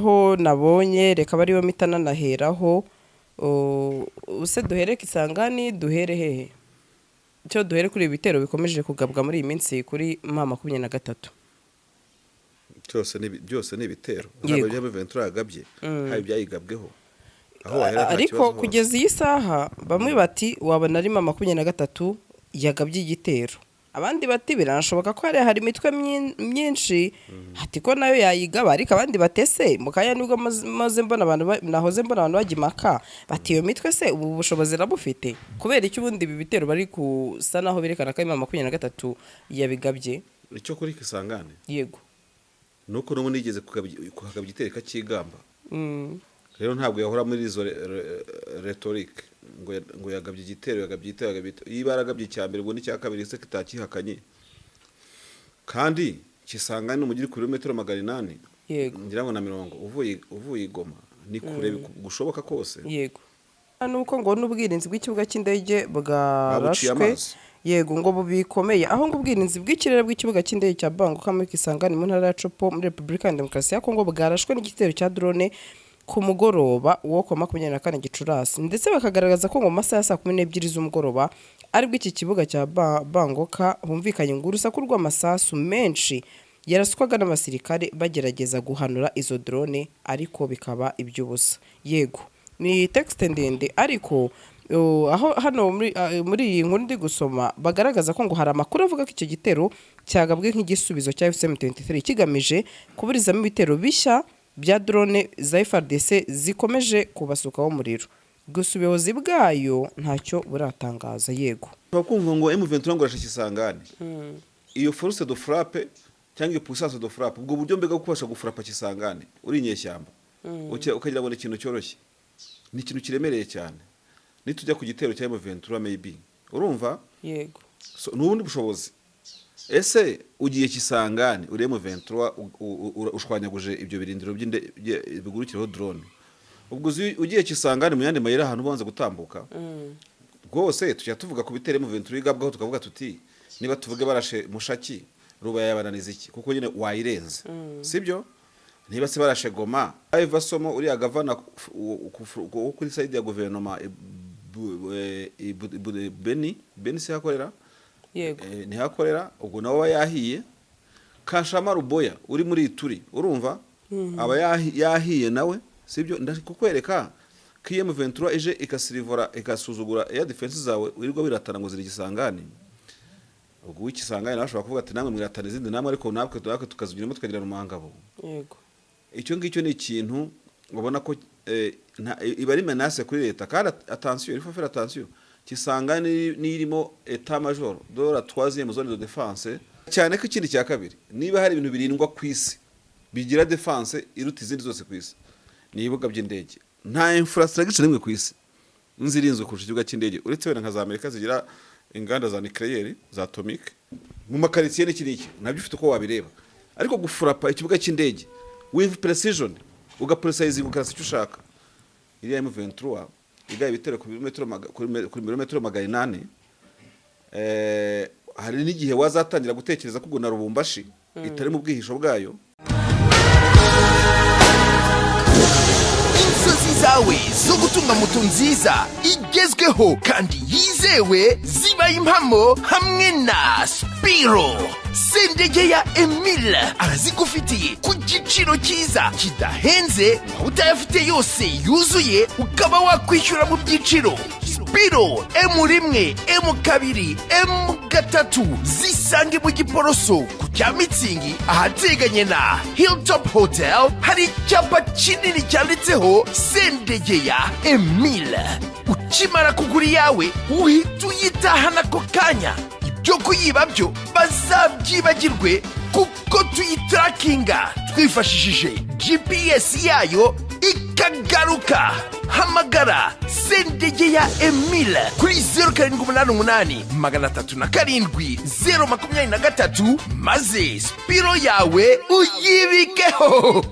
Ho nabonye, reka bariyo mpita nanaheraho. Use duhere Kisangani, duhere hehe? Cyo duhere kuri ibi bitero bikomeje kugabwa muri iyi minsi kuri M23. Byose ni ibitero. Haba ibya Ventura yagabye, haba ibyayigabweho, aho wahera nta Ariko kibazo hose. Kugeza iyi saha bamwe bati wabona ari M23 yagabye igitero, abandi bati biranashoboka ko hari imitwe myinshi, ati ko nayo yayigaba. Ariko abandi batese mu kanya nibwo maze mbona abantu nahoze mbona abantu bajya impaka, bati iyo mitwe se ubu bushobozi irabufite? Kubera icyo ubundi ibi bitero bari kusa naho berekana ko ari M23 yabigabye? Icyo kuri Kisangani Yego. ni uko n'ubundi yigeze kuhagaba igitero ikakigamba. Rero ntabwo yahora muri izo rhétorique ngo yagabye igitero, yagabye igitero, yagabye igitero. Iyo baragabye icya mbere, ubwo n'icya kabiri se kitakihakanye? Kandi Kisangani ni umujyi uri ku birometero 800 ngira ngo na mirongo uvuye i Goma, ni kure gushoboka kose. Yego, nuko ngo n'ubwirinzi bw'ikibuga cy'indege Babuciye bwarashwe. amazi. Yego, ngo bubikomeye aho ngo ubwirinzi bw'ikirere bw'ikibuga cy'indege cya Bangoka muri Kisangani mu ntara ya Tshopo muri Repubulika ya Demokarasi ya Kongo bwarashwe n'igitero cya drone ku mugoroba wo ku wa 24 Gicurasi, ndetse bakagaragaza ko ngo mu masaha ya saa 12 z'umugoroba aribwo iki kibuga cya Bangoka humvikanye ngo urusaku rw'amasasu menshi yaraswaga n'abasirikare bagerageza guhanura izo drone, ariko bikaba iby'ubusa. Yego, ni texte ndende, ariko aho hano muri iyi nkuru ndi gusoma bagaragaza ko ngo hari amakuru avuga ko icyo gitero cyagabwe nk'igisubizo cya AFC M23 kigamije kuburizamo ibitero bishya bya drone za FARDC zikomeje kubasukaho umuriro. Gusa ubuyobozi bwayo ntacyo buratangaza. Yego. Kumva ngo M23 ngo irashe Kisangani, iyo force de frappe cyangwa iyo puissance de frappe, ubwo buryo mbega bwo kubasha gufrapa Kisangani uri inyeshyamba, ukagira ngo ni ikintu cyoroshye, ni ikintu kiremereye cyane. Nitujya ku gitero cya M23, maybe urumva. So, ni ubundi bushobozi. Ese ugiye Kisangani uri M23, ushwanyaguje ibyo birindiro bigurukiraho drone, ubwo ugiye Kisangani mu yandi mayira, ahantu ubanza gutambuka rwose, tujya tuvuga ku bitero M23 igabwaho, tukavuga tuti niba tuvuge barashe Mushaki, Ruba yabananiza iki? Kuko nyine wayirenze, sibyo? Niba se barashe Goma, Eva Somo uriya gavana wo kuri side ya guverinoma Beni, se hakorera? Yego. Ntihakorera, ubwo nawe aba yahiye. Kashama Ruboya uri muri Ituri, urumva aba yahiye nawe, sibyo? Ndakukwereka ko iyo M23 ije ikasirivora, ikasuzugura air defense zawe wirirwa wiratana ngo ziri Kisangani, ubwo uw'Ikisangani nawe ashobora kuvuga ati namwe mwiratana izindi namwe, ariko natwe tukazigiramo, tukagira rumangabo. Icyo ngicyo ni ikintu ubona ko iba ari menace kuri leta. Kandi attention, il faut faire attention, Kisangani nirimo état major de la troisième zone de défense cyane. Ko ikindi cya kabiri, niba hari ibintu birindwa ku isi bigira défense iruta izindi zose ku isi, ni ibibuga by'indege. Nta infrastructure n'imwe ku isi nzi irinzwe kurusha ikibuga cy'indege, uretse wenda nka za Amerika zigira inganda za nucléaire, za atomique mu makaritsiye n'iki n'iki, nabyo ufite uko wabireba. Ariko gufurapa ikibuga cy'indege with precision, ugaprecisinga, ukarasa icyo ushaka, iriya M23 igaba ibitero ku birometero 800, hari n'igihe wazatangira gutekereza ko ubwo na Lubumbashi itari mu bwihisho bwayo. Inzozi zawe zo gutunga moto nziza igezweho kandi yizewe zibaye impamo hamwe na Spiro. Sendegeya Emile arazigufitiye ku giciro cyiza kidahenze, waba utayafite yose yuzuye ukaba wakwishyura mu byiciro. Spiro M1, M2, M3 zisange mu Giporoso ku cya Mitsingi, ahateganye na Hilltop Hotel. Hari icyapa kinini cyanditseho Sendegeya Emile. Ukimara kugura iyawe uhita uyitahana ako kanya. Ibyo kuyiba byo bazabyibagirwe, kuko tuyitarakinga twifashishije GPS yayo ikagaruka. Hamagara Sendegeya Emile kuri 0788 307 023, maze Spiro yawe uyibikeho.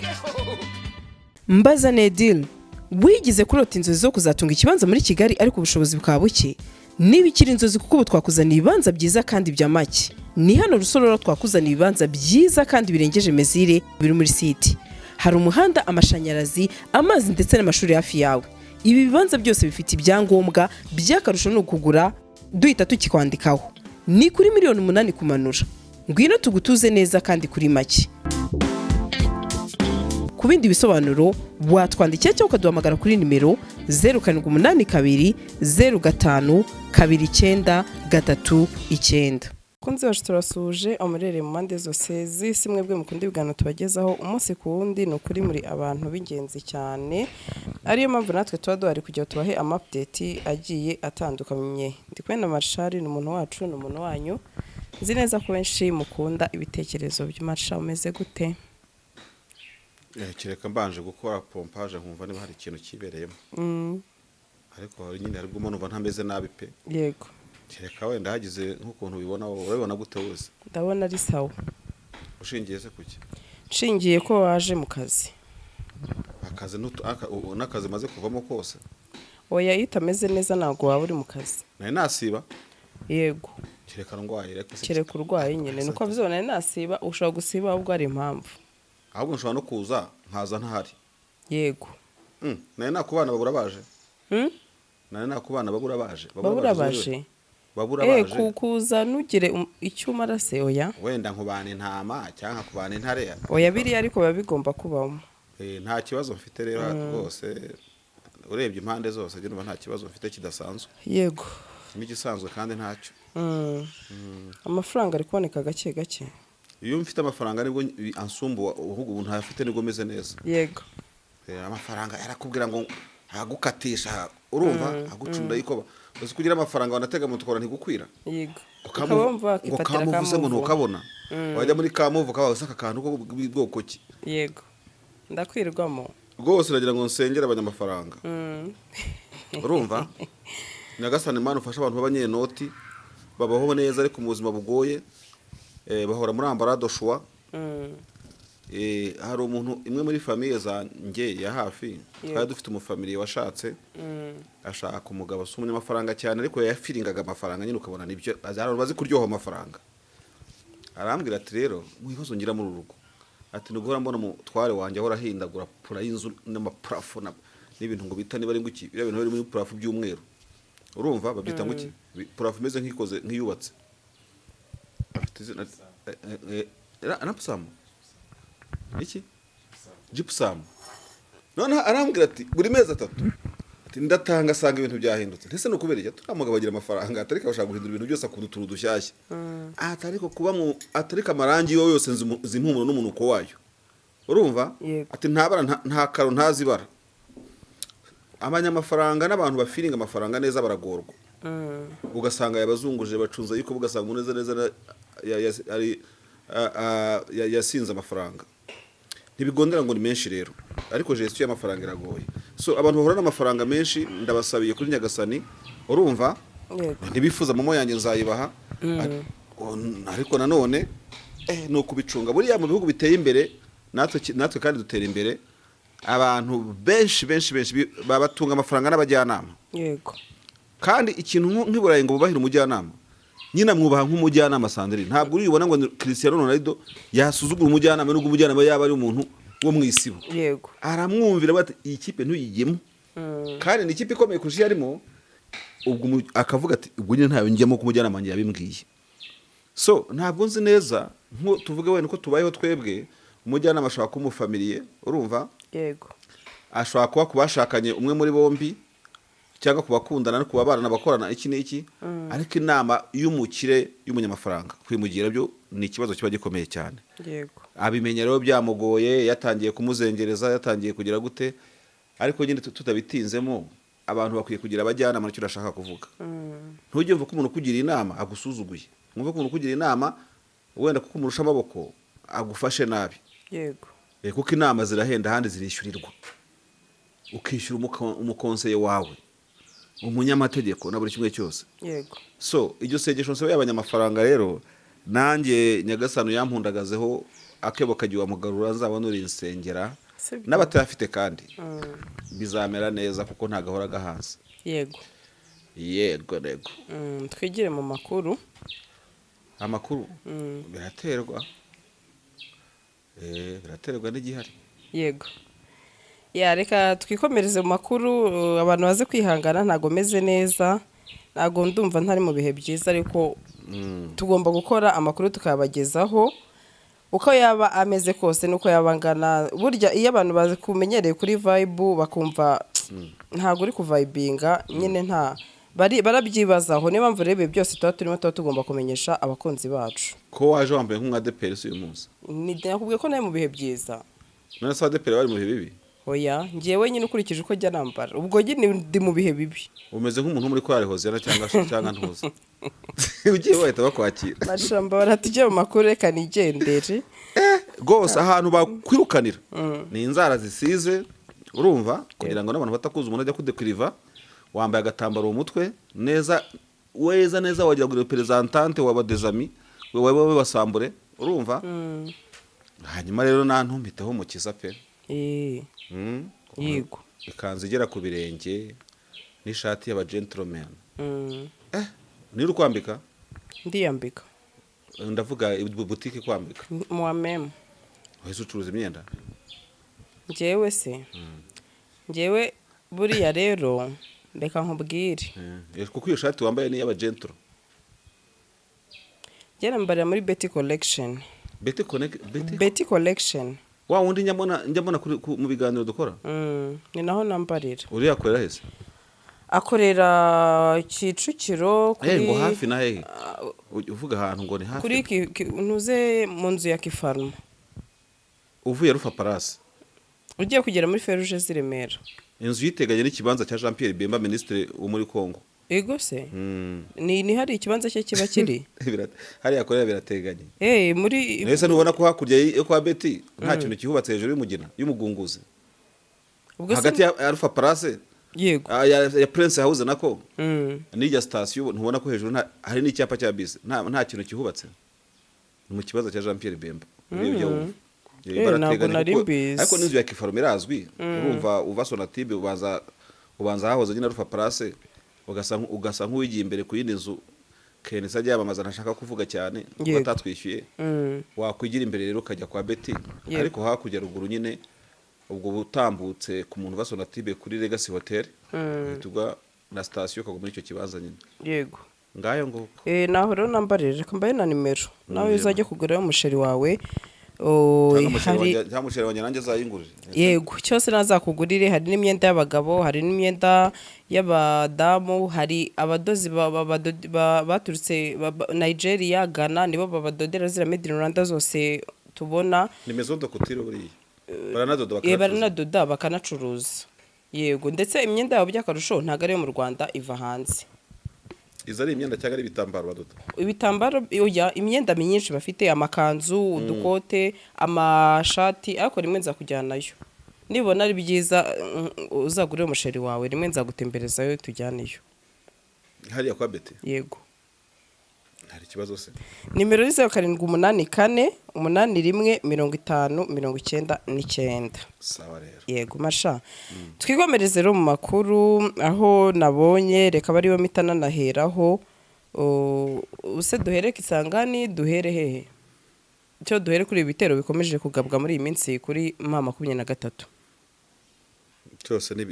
Mbaza Nedil, wigize kurota inzozi zo kuzatunga ikibanza muri Kigali ariko ubushobozi bukaba buke? Niba ikiri inzozi, kuko ubu twakuzaniye ibibanza byiza kandi bya make. Ni hano Rusororo, twakuzaniye ibibanza byiza kandi birengeje mesure, biri muri site. Hari umuhanda, amashanyarazi, amazi ndetse n'amashuri hafi yawe. Ibi bibanza byose bifite ibyangombwa. By'akarusho ni ukugura duhita tukikwandikaho. Ni kuri miliyoni 8 kumanura. Ngwino tugutuze neza kandi kuri make. Ku bindi bisobanuro watwandikira cyangwa ukaduhamagara kuri nimero 0782 05 29 39. Bakunzi bacu, turasuhuje umurere mu mpande zose z'isi, mwebwe mukunda ibiganiro tubagezaho umunsi ku wundi. Ni ukuri muri abantu b'ingenzi cyane, ariyo mpamvu natwe tuba duhari kugira tubahe ama update agiye atandukanye. Ndi kumwe na Marshal, ni umuntu wacu, ni umuntu wanyu. Nzi neza ko benshi mukunda ibitekerezo bya Marshal. Umeze gute? Kereka mbanje gukora pompage nkumva niba hari ikintu kibereyemo, ariko nyine hari ubwo numva ntameze nabi pe. Kereka wenda hagize nk'ukuntu ubibona wowe. Urabibona gute wese? Ndabona ari sawa. Ushingiye se kuki? Nshingiye ko waje mu kazi. Akazi n'akazi maze kuvamo kose. Oya, iyo utameze neza ntabwo waba uri mu kazi. Nari nasiba? Yego. Kereka ndwaye, ariko Kereka urwaye nyine, nuko avuze ngo nari nasiba. Ushobora gusiba ahubwo hari impamvu. Ahubwo nshobora no kuza nkaza ntahari. Yego. Nari nakubana babura baje. Nari nakubana babura baje. Babura baje. Babura baje. Kuza ntugire icyo umara se? Oya. Wenda nkubana intama cyangwa nkakubana intare. Oya, biriya ariko biba bigomba kubamo. Nta kibazo mfite rero rwose. Urebye impande zose njye numva nta kibazo mfite kidasanzwe. N'igisanzwe kandi ntacyo. Amafaranga ari kuboneka gake gake. Iyo mfite amafaranga nibwo ansumbuwa, ahubwo ubu ntayafite nibwo meze neza. Amafaranga yarakubwira ngo agukatisha, urumva, agucunda yikoba. Uzi kugira amafaranga wanatega moto ukabona ntigukwira. Ukaba wumva Ngo wakifatira kamuvuze ngo kamuvu. Ntukabona wajya muri kamuvu ukaba usaka akantu ko bwoko ki. Yego, ndakwirwamo. Rwose uragira ngo nsengere abanyamafaranga. Urumva, Nyagasani Imana ufasha abantu b'abanyenoti babaho neza ariko mu buzima bugoye. Bahora muri embarras du choix. Hari umuntu imwe muri famille zanjye ya hafi, twari dufite umufamiliye washatse, ashaka umugabo si umunyamafaranga cyane, ariko yafiringaga amafaranga nyine ukabona nibyo. Hari abantu bazi kuryoha amafaranga. Arambwira ati: "Rero mu bibazo ngira muri uru rugo," ati, "ni uguhora mbona umutware wanjye ahora ahindagura plafond y'inzu n'ama plafond n'ibintu ngo bita niba ari nguki, biriya bintu biri muri plafond by'umweru, urumva babyita nguki? Plafond imeze nk'ikoze nk'iyubatse, afite izina gypsum, iki, gypsum." Noneho arambwira ati buri mezi 3, ati ndatanga asanga ibintu byahindutse. Ndetse ni ukubera iki? Turiya mugabo agira amafaranga, atari abashaka guhindura ibintu byose, akunda utuntu dushyashya, atari ko kuba mu atari amarangi yo yose nzi impumuro n'umunuko wayo, urumva. Ati nta bara, nta karo ntazibara. Abanyamafaranga n'abantu bafiringa amafaranga neza baragorwa. Ugasanga yabazunguje bacunze, yuko ugasanga umuntu neza neza yasinze amafaranga. Ntibigondera ngo ni menshi rero, ariko gestion y'amafaranga iragoye. So abantu bahura n'amafaranga menshi, ndabasabiye kuri Nyagasani, urumva. Ntibifuza momo yanjye nzayibaha. Ariko nanone ni ukubicunga. Buriya mu bihugu biteye imbere, natwe kandi dutera imbere, abantu benshi benshi benshi babatunga amafaranga n'abajyanama. Kandi ikintu nk'i Burayi ngo bubahire umujyanama nyine, amwubaha nk'umujyanama. Sandrine, ntabwo uribona ngo ni Cristiano Ronaldo yasuzugura umujyanama, nubwo umujyanama yaba ari umuntu wo mu isibo. Aramwumvira, avuga ati iyi kipe ntuyigemo, kandi ni ikipe ikomeye kurusha iyo arimo. Ubwo akavuga ati ubwo nyine ntayo njyamo kuko umujyanama wanjye yabimbwiye. So ntabwo nzi neza nko tuvuge wenda uko tubayeho twebwe, umujyanama ashobora kuba umufamiliye, urumva. Ashobora kuba ku bashakanye umwe muri bombi, cyangwa ku bakundana no ku babana bakorana iki n'iki. Ariko inama y'umukire, y'umunyamafaranga, kwimugira byo ni ikibazo kiba gikomeye cyane. Abimenya rero byamugoye, yatangiye kumuzengereza, yatangiye kugira gute. Ariko nyine tutabitinzemo, abantu bakwiye kugira abajyanama, nicyo urashaka kuvuga. Ntujye wumva ko umuntu ukugira inama agusuzuguye, wumva ko umuntu ukugira inama wenda kuko umurusha amaboko agufashe nabi. Kuko inama zirahenda, ahandi zirishyurirwa, ukishyura umukonseye wawe, umunyamategeko na buri kimwe cyose. So iryo sengesho nsaba y'abanyamafaranga rero, nanjye Nyagasani yampundagazeho akebo kagiye mugarura, nzabona uri insengera. Sibyo. N'abatayafite kandi bizamera neza kuko nta gahora gahanze. Yego rego. Twigire mu makuru. Amakuru biraterwa, biraterwa n'igihari. Yego, ya, reka twikomereze mu makuru. Abantu baze kwihangana, ntago meze neza, ntago ndumva ntari mu bihe byiza, ariko tugomba gukora amakuru tukayabagezaho uko yaba ameze kose n'uko yaba angana. Burya iyo abantu bazi kumenyereye kuri vibe, bakumva ntabwo uri kuvibinga nyine, nta bari barabyibazaho. Niyo mpamvu rero ibi byose tuba turimo, tuba tugomba kumenyesha abakunzi bacu. Ko waje wambaye nk'umwadeperi si uyu munsi? Ni nakubwiye ko nawe mu bihe byiza. None se abadeperi bari mu bihe bibi? Oya, ngewe nyine ukurikije uko njya nambara, ubwo nyine ndi mu bihe bibi. Umeze nk'umuntu wo muri korali Hoziyana cyangwa ntuza ugiye bahita bakwakira. Mashamba baratujya mu makuru, reka nigendere. Rwose ahantu bakwirukanira ni inzara zisize, urumva, kugira ngo n'abantu batakuza. Umuntu ajya kudekiriva wambaye agatambaro mu mutwe neza weza neza, wagira ngo représentante wa badezami wewe basambure, urumva. Hanyuma rero nantumpiteho umukiza pe. Yego. Ikanzu igera ku birenge n'ishati y'aba gentleman. Niba uri kwambika? Ndiyambika. Ndavuga butike kwambika. Muwamemu. Wahise ucuruza imyenda? Njyewe se, njyewe buriya rero reka nkubwire. Kuko iyo shati wambaye ni iy'aba gentle. Njye nambarira muri Betty Collection. Betty Connect, Betty? Betty Collection. Wa wundi njya mbona mu biganiro dukora? Ni naho nambarira. Uriya akorera hese? Akorera Kicukiro. Eh, ngo hafi na hehe? Uvuga ahantu ngo ni hafi. Kuri ntuze mu nzu ya Kifaruma. Uvuye Rufa Palace? Ugiye kugera muri feruje z'i Remera. Inzu yiteganye n'ikibanza cya Jean Pierre Bemba, minisitiri wo muri Congo. Ego se, ni hari ikibanza cye kiba kiri? Hariya akorera birateganye. Muri Mbese ntubona ko hakurya yo kwa Betty nta kintu kihubatse hejuru y'umugina y'umugunguzi? Ubwo se Hagati ya Alpha Palace, ya Prince House nako, n'ijya sitasiyo, ntubona ko hejuru hari n'icyapa cya bisi, nta kintu kihubatse? Ni mu kibazo cya Jean Pierre Bemba. Urebye wumva. Ntabwo Barateganye nari mbizi. Ariko n'inzu ya Kifarume irazwi. Urumva, uva Sonatube, ubanza hahoze nyine Alpha Palace, ugasa nk'uwigiye imbere ku yindi nzu Kenisa ajya yamamaza, ntashaka kuvuga cyane kuko atatwishyuye. Wakwigira imbere rero ukajya kwa Betty. Ariko hakurya ruguru nyine, ubwo butambutse ku muntu uva Sonatube kuri Legacy Hotel, uhita ugwa na sitasiyo, ukagwa muri icyo kibanza nyine. Ngayo ngo. Naho rero nambarira, reka mbaye na nimero nawe uzajya kugurayo umusheri wawe. Cyangwa umusheri cyangwa umusheri wanjye nanjye azayingurire. Yego, cyose nazakugurire. Hari n'imyenda y'abagabo, hari n'imyenda y'abadamu, hari abadozi baturutse Nigeria, Ghana, nibo babadodera ziriya made in Rwanda zose tubona. Ni maison de couture buriya, baranadoda, bakanacuruza. Baranadoda bakanacuruza, yego. Ndetse imyenda yabo by'akarusho ntabwo ari iyo mu Rwanda, iva hanze. Izo ari imyenda cyangwa ari ibitambaro badoda? Ibitambaro, oya, imyenda myinshi bafite, amakanzu, udukote, amashati. Ariko rimwe nzakujyanayo nibona ari byiza, uzagurire umusheri wawe, rimwe nzagutemberezayo tujyaneyo. Hariya kwa Betty? Yego. Hari ikibazo se? Nimero ni 0784815099. Sawa rero. Yego masha, twikomereze rero mu makuru aho nabonye, reka bariyo mpita nanaheraho. Use duhere Kisangani, duhere hehe? Cyo duhere kuri ibi bitero bikomeje kugabwa muri iyi minsi kuri M23.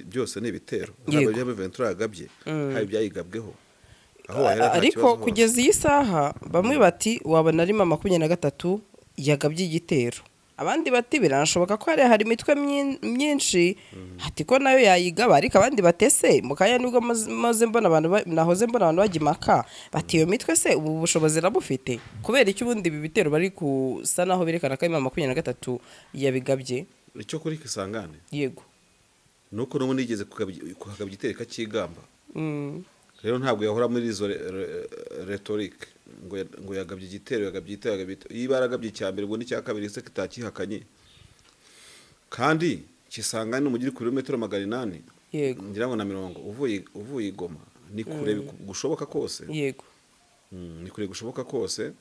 Byose ni ibitero. Haba ibya Ventura yagabye, haba ibyayigabweho, aho wahera nta Ariko kibazo hose. Kugeza iyi saha bamwe bati wabona ari M23 yagabye igitero, abandi bati biranashoboka ko hari imitwe myinshi, ati ko nayo yayigaba. Ariko abandi batese mu kanya nibwo maze mbona abantu nahoze mbona abantu bajya impaka, bati iyo mitwe se ubu bushobozi irabufite? Kubera icyo ubundi ibi bitero bari kusa naho berekana ko ari M23 yabigabye? Icyo kuri Kisangani nuko n'ubundi yigeze kuhagaba igitero ikakigamba. Rero ntabwo yahora muri izo rhétorique ngo yagabye igitero, yagabye igitero, yagabye igitero. Iyo yaragabye icya mbere, ubwo n'icya kabiri se kitakihakanye? Kandi Kisangani ni umujyi uri ku birometero 800 ngira ngo na mirongo uvuye i Goma. Ni kure gushoboka kose. Ni kure gushoboka kose,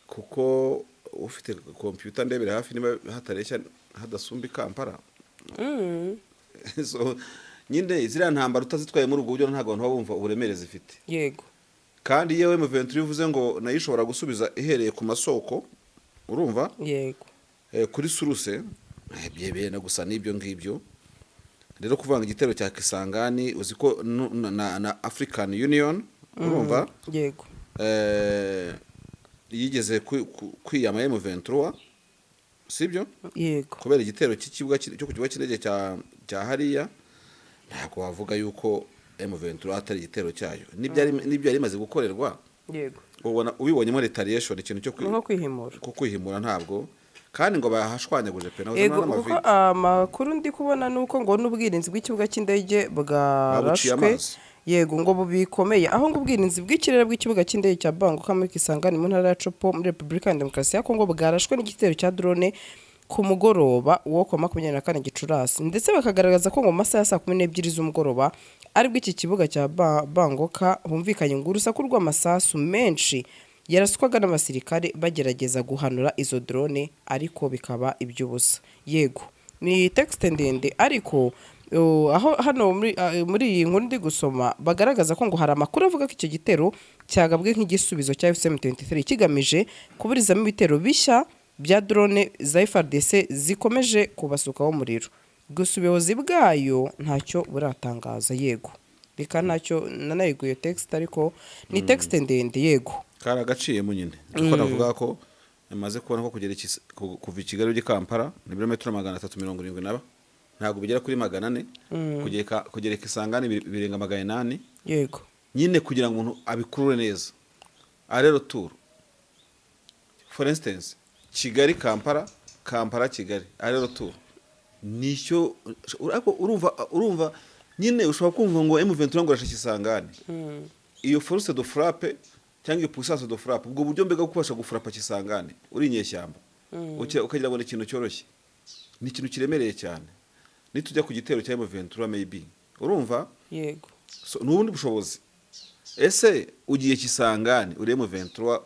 kuko ufite kompiyuta ndebera hafi niba hatareshya, hadasumba i Kampala. So nyine ziriya ntambara utazitwaye muri ubwo buryo, ntabwo abantu baba bumva uburemere zifite. Kandi iyo M23 ivuze ngo nayo ishobora gusubiza ihereye ku masoko, urumva, kuri source. Byebeye gusa n'ibyo ngibyo. Rero kuvanga igitero cya Kisangani, uzi ko na African Union, urumva, Yego. Yigeze kwiyama M23, sibyo? Yego. Kubera igitero cy'ikibuga cyo ku kibuga cy'indege cya hariya, ntabwo wavuga yuko M23 atari igitero cyayo n'ibyari bimaze gukorerwa. Ubona ubibonyemo retaliation, ikintu cyo Ni nko kwihimura. Ko kwihimura, ntabwo kandi ngo bahashwanyaguje pe, nahoze Yego. mbona Kuko n'amavideo. Amakuru ndi kubona ni uko ngo n'ubwirinzi bw'ikibuga cy'indege Babuciye bwarashwe. amazi. Yego, ngo bubikomeye, aho ngo ubwirinzi bw'ikirere bw'ikibuga cy'indege cya Bangoka muri Kisangani mu ntara ya Tshopo muri Repubulika ya Demokarasi ya Kongo bwarashwe n'igitero cya drone ku mugoroba wo ku wa 24 Gicurasi, ndetse bakagaragaza ko ngo mu masaha ya saa 12 z'umugoroba aribwo iki kibuga cya Bangoka humvikanye ngo urusaku rw'amasasu menshi yaraswaga n'abasirikare bagerageza guhanura izo drone, ariko bikaba iby'ubusa. Yego, ni texte ndende, ariko aho hano muri iyi nkuru ndi gusoma bagaragaza ko ngo hari amakuru avuga ko icyo gitero cyagabwe nk'igisubizo cya AFC M23 kigamije kuburizamo ibitero bishya bya drone za FARDC zikomeje kubasukaho umuriro. Gusa ubuyobozi bwayo ntacyo buratangaza. Yego, reka ntacyo nanayiguye text, ariko ni text ndende, yego. Kari agaciyemo nyine, kuko navuga ko imaze kubona ko kugera kuva i Kigali ujya i Kampala ni ibirometero 370 naba ntabwo bigera kuri 400. Kugera Kisangani birenga 800. Nyine kugira ngo umuntu abikurure neza, aller-retour, for instance, Kigali Kampala, Kampala Kigali, aller-retour nicyo. Ariko urumva nyine ushobora kumva ngo M23 ngo irashe Kisangani, iyo force de frappe cyangwa iyo puissance de frappe, ubwo buryo mbega bwo kubasha gufrapa Kisangani uri inyeshyamba, ukagira ngo ni ikintu cyoroshye, ni ikintu kiremereye cyane. Nitujya ku gitero cya M23 maybe, urumva, so, ni ubundi bushobozi. Ese ugiye Kisangani uri M23,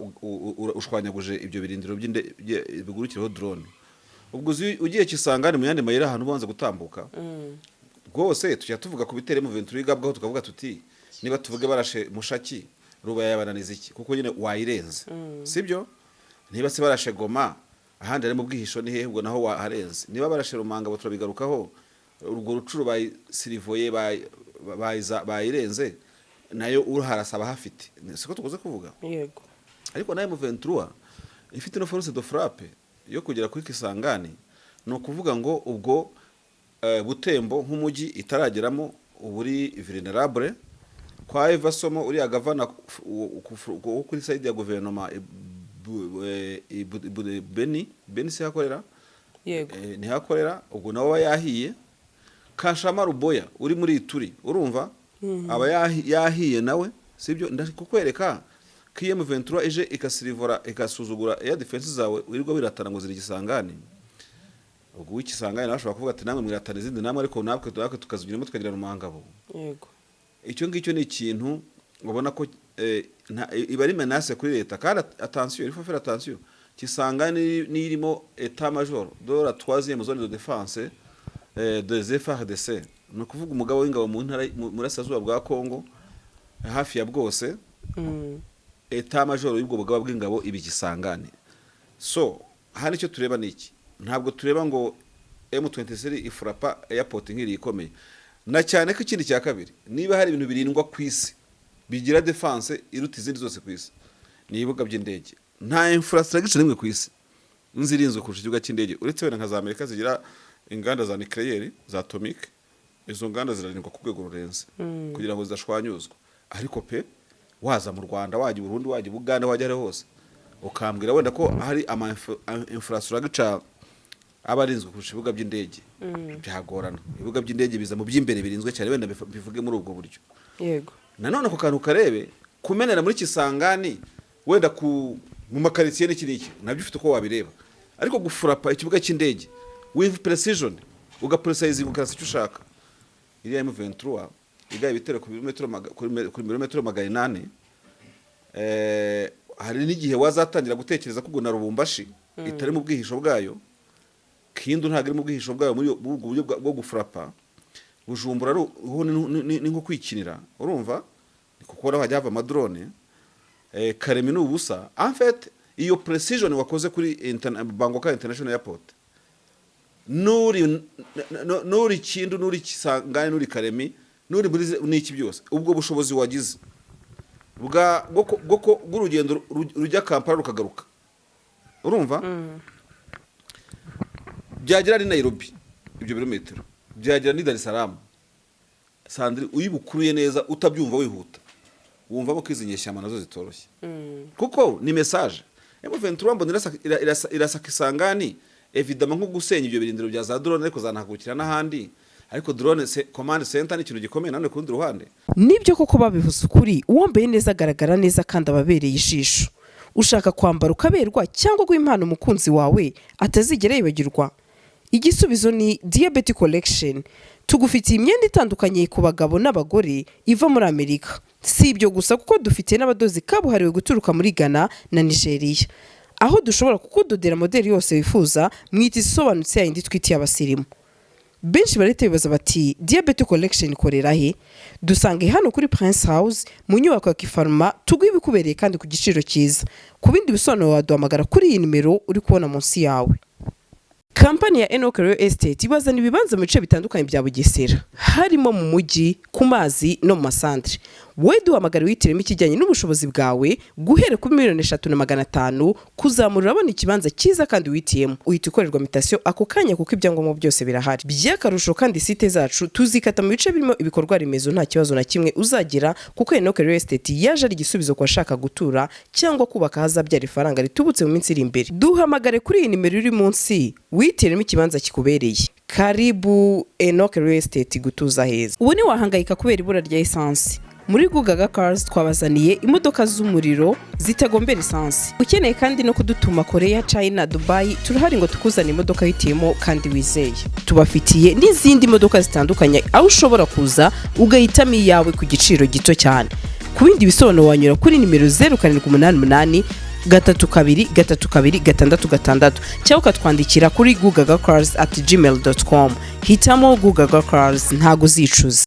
ushwanyaguje ibyo birindiro bigurukiraho drone, ubwo uzi ugiye Kisangani mu yandi mayira, ahantu ubanza gutambuka rwose, tujya tuvuga ku bitero M23 igabwaho, tukavuga tuti niba tuvuge barashe Mushaki, Ruba yabananiza iki? Kuko nyine wayirenze, sibyo? Niba se barashe Goma, ahandi ari mu bwihisho ni hehe? Ubwo naho waharenze. Niba barashe Rumangabo, turabigarukaho, urwo Rucuru bayisirivoye, bayirenze nayo, uharasa abahafite, siko tukoze kuvuga? Yego. Ariko nayo M23 ifite no force de frappe yo kugera kuri Kisangani, ni ukuvuga ngo ubwo Butembo nk'umujyi itarageramo uba uri vulnerable kwa Eva Somo, uriya gavana wo kuri side ya guverinoma Beni, se hakorera? Yego. Ntihakorera, ubwo nawe aba yahiye. Kashama Ruboya uri muri Ituri, urumva, aba yahiye nawe, sibyo? Ndakukwereka ko iyo M23 ije ikasirivora, ikasuzugura air defense zawe wirirwa wiratana ngo ziri Kisangani, ubwo uw'Ikisangani nawe ashobora kuvuga ati namwe mwiratana izindi namwe, ariko natwe tukazigiramo, tukagira Rumangabo. Icyo ngicyo ni ikintu ubona ko iba ari menace kuri leta. Kandi attention, il faut faire attention, Kisangani ni irimo état major de la troisième zone de défense des FARDC, ni ukuvuga umugabo w'ingabo mu ntara mu burasirazuba bwa Congo hafi ya bwose. État major y'ubwo bugaba bw'ingabo iba Kisangani. So hano icyo tureba ni iki? Ntabwo tureba ngo M23 ifurapa airport nk'iri ikomeye, na cyane ko ikindi cya kabiri, niba hari ibintu birindwa ku isi bigira defense iruta izindi zose ku isi, ni ibibuga by'indege. Nta infrastructure n'imwe ku isi nzi irinzwe kurusha ikibuga cy'indege, uretse wenda nka za Amerika zigira inganda za nucléaire, za atomique. Izo nganda zirarindwa ku rwego rurenze kugira ngo zidashwanyuzwa. Ariko pe, waza mu Rwanda, wajya i Burundi, wajya i Bugande, wajya ahari hose, ukambwira wenda ko hari ama infrastructure aba arinzwe kurusha ibibuga by'indege, byagorana. Ibibuga by'indege biza mu by'imbere birinzwe cyane, wenda bivuge muri ubwo buryo. Nanone ako kantu karebe kumenera muri Kisangani, wenda ku mu makaritsiye n'iki n'iki, nabyo ufite uko wabireba, ariko gufurapa ikibuga cy'indege with precision, ugaprecisinga, ukarasa icyo ushaka, iriya M23 igaye ibitero ku birometero 800, hari n'igihe wazatangira gutekereza ko ubwo na Lubumbashi itari mu bwihisho bwayo, Kindu ntabwo iri mu bwihisho bwayo muri ubwo buryo bwo gufurapa, Bujumbura ho ni nko kwikinira, urumva, ni kuko naho hajya hava amadrone, Karemi ni ubusa. En fait, iyo precision wakoze kuri Bangoka International Airport. Nuri Kindu, nuri Kisangani, nuri Karemi, nuri muri n'iki byose, ubwo bushobozi wagize bwa bwo ku- bwo ku- bw'urugendo rujya Kampala rukagaruka, urumva, byagera ari Nairobi, ibyo birometero byagera ni Dar es Salaam. Sandri, uyibukuruye neza, utabyumva wihuta, wumvamo ko izi nyeshyamba nazo zitoroshye, kuko ni message. M23 mbona irasaka Isangani, évidemment nko gusenya ibyo birindiro bya za drone, ariko zanahagurukira n'ahandi. Ariko drone command center ni ikintu gikomeye nanone ku rundi ruhande. Nibyo koko, babivuze ukuri: uwambaye neza agaragara neza kandi aba abereye ijisho. Ushaka kwambara ukaberwa cyangwa guha impano umukunzi wawe atazigera yibagirwa? Igisubizo ni Diyabeti Collection. Tugufitiye imyenda itandukanye ku bagabo n'abagore iva muri Amerika. Si ibyo gusa, kuko dufite n'abadozi kabuhariwe guturuka muri Ghana na Nigeria, aho dushobora kukudodera modeli yose wifuza mu itisi isobanutse, yayindi twitiye abasirimu. Benshi barahita bibaza bati: "Diyabeti Collection ikorera he?" Dusange hano kuri Prince House, mu nyubako ya Kifaruma, tuguhe ibikubereye kandi ku giciro cyiza. Ku bindi bisobanuro waduhamagara kuri iyi nimero uri kubona munsi yawe. Kampani ya Enoch Real Estate ibazana ibibanza mu bice bitandukanye bya Bugesera, harimo mu mujyi, ku mazi no mu masantere. Wowe duhamagara wihitiremo ikijyanye n'ubushobozi bwawe. Guhera kuri 3,500,000 kuzamura, urabona ikibanza cyiza kandi wihitiyemo. Uhita ukorerwa mutation ako kanya, kuko ibyangombwa byose birahari. By'akarusho kandi, site zacu tuzikata mu bice birimo ibikorwa remezo, nta kibazo na kimwe uzagira, kuko Enoch Real Estate yaje ari igisubizo ku bashaka gutura cyangwa kubaka ahazabyara ifaranga ritubutse mu minsi iri imbere. Duhamagare kuri iyi nimero iri munsi, wihitiremo ikibanza kikubereye. Karibu Enoch Real Estate, gutuza heza. Ubu ntiwahangayika kubera ibura rya esansi. Muri Gugaga Cars twabazaniye imodoka z'umuriro zitagombera esansi. Ukeneye kandi no kudutuma Korea, China, Dubai, turahari ngo tukuzane imodoka wihitiyemo kandi wizeye. Tubafitiye n'izindi modoka zitandukanye, aho ushobora kuza ugahitamo iyawe ku giciro gito cyane. Ku bindi bisobanuro wanyura kuri nimero 0788323266, cyangwa ukatwandikira kuri gugagacars@gmail.com. Hitamo Gugaga Cars, ntago uzicuza.